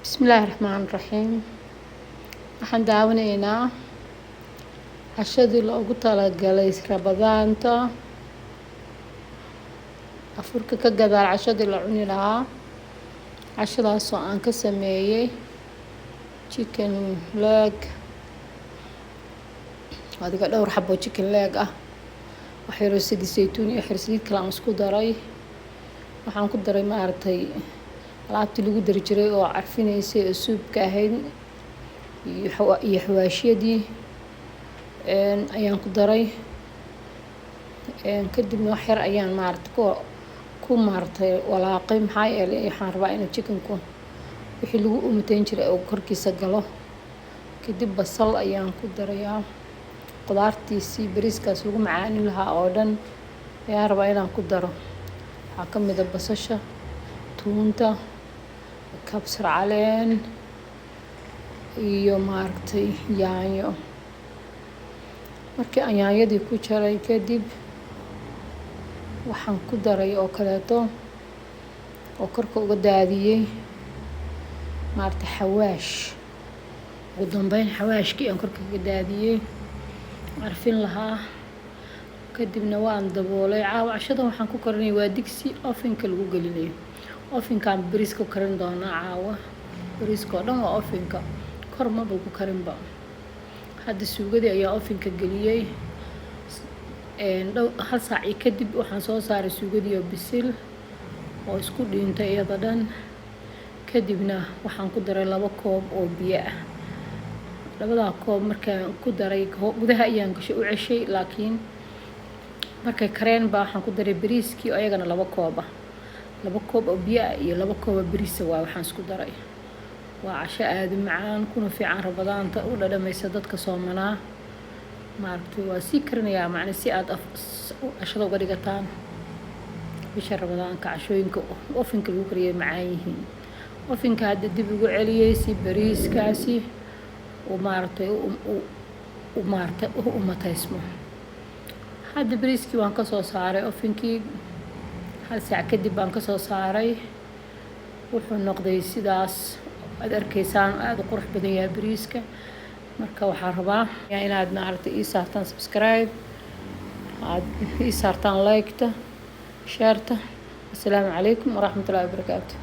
Bismillaahi Raxmaani Raxiim. Waxaan daawanaynaa cashadii loogu talagalay Ramadaanta, afurka ka gadaal cashadii la cuni lahaa. Cashadaasoo aan ka sameeyey chicken leg, adiga dhowr xabo chicken leg ah, wax yaroo saliid saytuun iyo xir saliid kale aan isku daray. Waxaan ku daray, maaragtay, alaabtii lagu dari jiray oo carfinaysay oo soupka ahayd iyo xawaashiyadii ayaan ku daray. Kadibna wax yar ayaan, maaragtay, ku maaragtay walaaqay, maxaa yeelay waxaan rabaa inuu chickenku wixii lagu umateyn jiray oo korkiisa galo. Kadib basal ayaan ku darayaa. Qudaartiisii bariiskaas lagu macaanin lahaa oo dhan ayaan rabaa inaan ku daro. Waxaa ka mid ah basasha, tuunta, kabsar caleen iyo, maaragtay, yaanyo. Markii aan yaanyadii ku jaray kadib, waxaan ku daray oo kaleeto oo korka uga daadiyey, maaragtay, xawaash. Ugu dambeyn xawaashkii aan korka kaga daadiyey carfin lahaa. Kadibna waan daboolay. Caawa cashadan waxaan ku karinaya waa digsi ovenka lagu gelinayo. Ovenkaan bariis ku karin doonaa caawa. Bariiska oo dhan waa ovenka, kor maba ku karinba. Hadda suugadii ayaa ovenka geliyey. Dhow hal saac iyo kadib waxaan soo saaray suugadii oo bisil oo isku dhiintay iyada dhan. Kadibna waxaan ku daray 2 koob oo biyo ah. Labadaa koob markaan ku daray, gudaha ayaan gashay, u ceshay, laakiin markay kareen baa waxaan ku daray bariiskii oo ayagana 2 koob ah. 2 koob oo biyo ah iyo 2 koob oo bariisa waa waxaan isku daray. Waa casho aada u macaan, kuna fiican Ramadaanta, u dhadhamaysa dadka soomanaa. Maaragtay, waa sii karinayaa macna si aada cashada uga dhigataan bisha Ramadaanka. Cashooyinka ovenka lagu kariyay macaan yihiin. Ovenka hadda dib ugu celiyey si bariiskaasi uu, maaragtay, u maaragtay u umataysmo. Hadda bariiskii waan kasoo saaray ovenkii, hal saac kadib baan kasoo saaray. Wuxuu noqday sidaas aad arkaysaan, aada u qurux badan yahay bariiska. Marka waxaa rabaa inaad, maaragtay, ii saartaan subscribe, aad ii saartaan like-ta, share-ta. Assalaamu calaykum waraxmatullahi wabarakaatu.